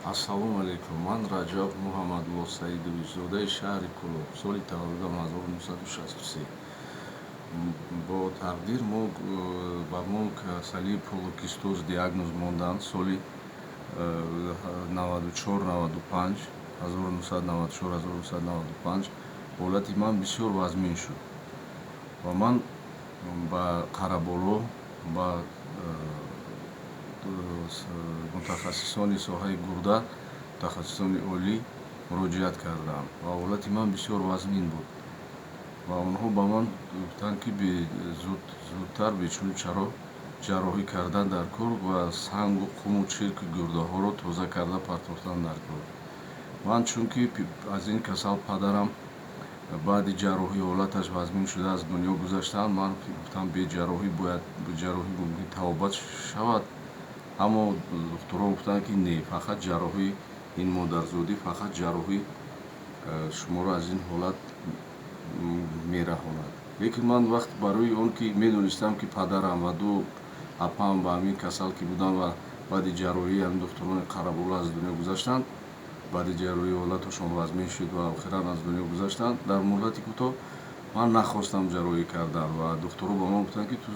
Ассалому алайкум, ман Раҷаб Муҳаммадулло Саидович, зодаи шаҳри Кӯлоб, соли таваллудам 1963. Бо тақдир мо ба мо касалии поликистоз диагноз монданд. Соли 94, 95, 1994, 1995 ҳолати ман бисёр вазмин шуд ва ман ба Қараболо, ба мутахассисони соҳаи гурда, мутахассисони олӣ муроҷиат кардам ва ҳолати ман бисёр вазмин буд ва онҳо ба ман гуфтанд, ки зудтар бечуну чаро ҷарроҳӣ кардан дар кор ва сангу қуму чирки гурдаҳоро тоза карда партофтан дар кор. Ман чунки аз ин касал падарам баъди ҷарроҳӣ ҳолаташ вазмин шуда, аз дунё гузаштанд, ман гуфтам, бе ҷарроҳӣ бояд, ҷарроҳӣ мумкин табобат шавад. Аммо духтурон гуфтанд, ки не, фақат ҷарроҳӣ, ин модарзодӣ, фақат ҷарроҳӣ шуморо аз ин ҳолат мераҳонад. Лекин ман вақт барои он ки медонистам, ки падарам ва ду апаам ба ҳамин касал ки буданд ва баъди ҷарроҳӣ ҳамин духтурони Қарабола аз дунё гузаштанд, баъди ҷарроҳӣ ҳолаташон вазмин шуд ва охиран аз дунё гузаштанд дар муҳлати кӯтоҳ, ман нахостам ҷарроҳӣ кардан. Ва духтурон ба ман гуфтанд, ки ту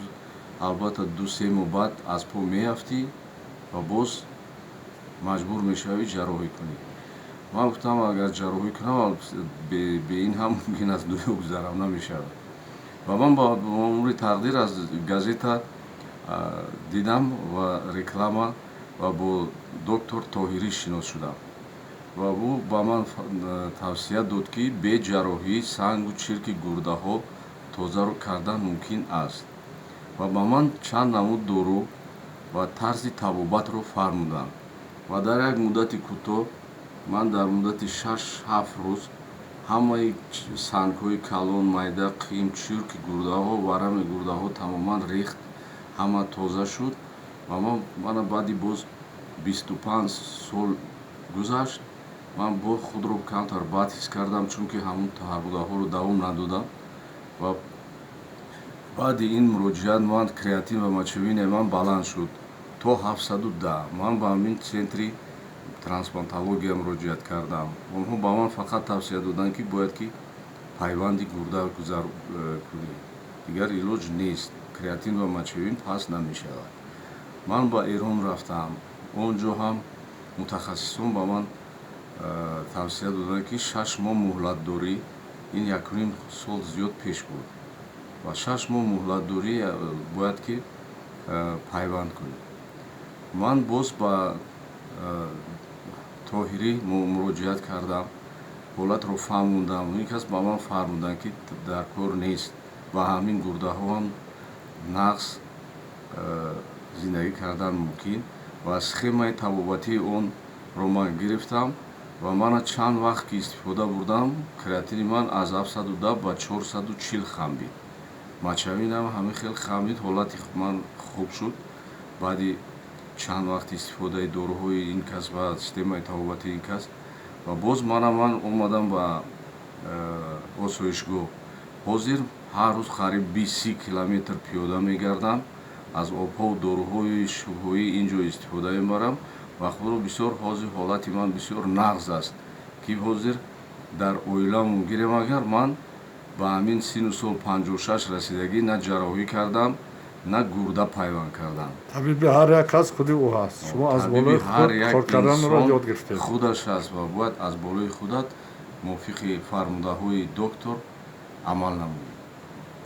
албатта 2-3 моҳ баъд аз по меафтӣ ва боз маҷбур мешавӣ ҷарроҳӣ кунӣ. Ман гуфтам, агар ҷарроҳӣ кунам, бе ин ҳам мумкин аз дунё гузарам, намешавад. Ва ман ба мамури тақдир аз газета дидам ва реклама ва бо доктор Тоҳирӣ шинос шудам ва ӯ ба ман тавсия дод, ки бе ҷарроҳӣ сангу чирки гурдаҳо тозаро кардан мумкин аст, ва ба ман чанд намуд дору ва тарзи табобатро фармуданд. Ва дар як муддати кӯтоҳ, ман дар муддати 6-7 рӯз ҳамаи сангҳои калон, майда, қим, чирки гурдаҳо, варами гурдаҳо тамоман рехт, ҳама тоза шуд. Ва ман мана баъди боз 25 сол гузашт, ман бо худро камтар бад ҳис кардам, чунки ҳамун фармудаҳоро давом надодам. Ва баъди ин муроҷиат ман креатин ва мочевинаи ман баланд шуд то 710. Ман ба ҳамин центри трансплантология муроҷиат кардам. Онҳо ба ман фақат тавсия доданд, ки бояд ки пайванди гурда гузар кунӣ, дигар илоҷ нест, креатин ва мочевин паст намешавад. Ман ба Эрон рафтам. Он ҷо ҳам мутахассисон ба ман тавсия доданд, ки 6 моҳ муҳлат дорӣ. Ин 1,5 сол зиёд пеш буд ва 6 моҳ муҳлат дорӣ, бояд ки пайванд кунӣ. Ман боз ба Тоҳирӣ муроҷиат кардам, ҳолатро фаҳмондам. Ин кас ба ман фармуданд, ки дар кор нест, ба ҳамин гурдаҳоам нағз зиндагӣ кардан мумкин. Ва схемаи табобатии онро ман гирифтам ва мана чанд вақт ки истифода бурдам, креатини ман аз 710 ба 440 хамбид, мочевинам ҳамин хел хамид, ҳолати ман хуб шуд баъди чанд вақт истифодаи доруҳои ин кас ва системаи табобатии ин кас. Ва боз мана ман омадам ба осоишгоҳ. Ҳозир ҳар рӯз қариб 20-30 километр пиёда мегардам, аз обҳову доруҳои шифоӣ ин ҷо истифода мебарам ва худро бисёр, ҳозир ҳолати ман бисёр нағз аст, ки ҳозир дар оиламон гирем, агар ман ба ҳамин сину сол 56 расидагӣ на ҷарроҳӣ кардам, на гурда пайванд кардам. Табиби ҳар як кас худи ӯ ҳаст. Шумо аз болои худ кор карданро ёд гирифтед. Худаш аст ва бояд аз болои худат мувофиқи фармудаҳои доктор амал намоӣ.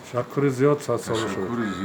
Ташаккури зиёд, садсола шуд. Ташаккури зиёд.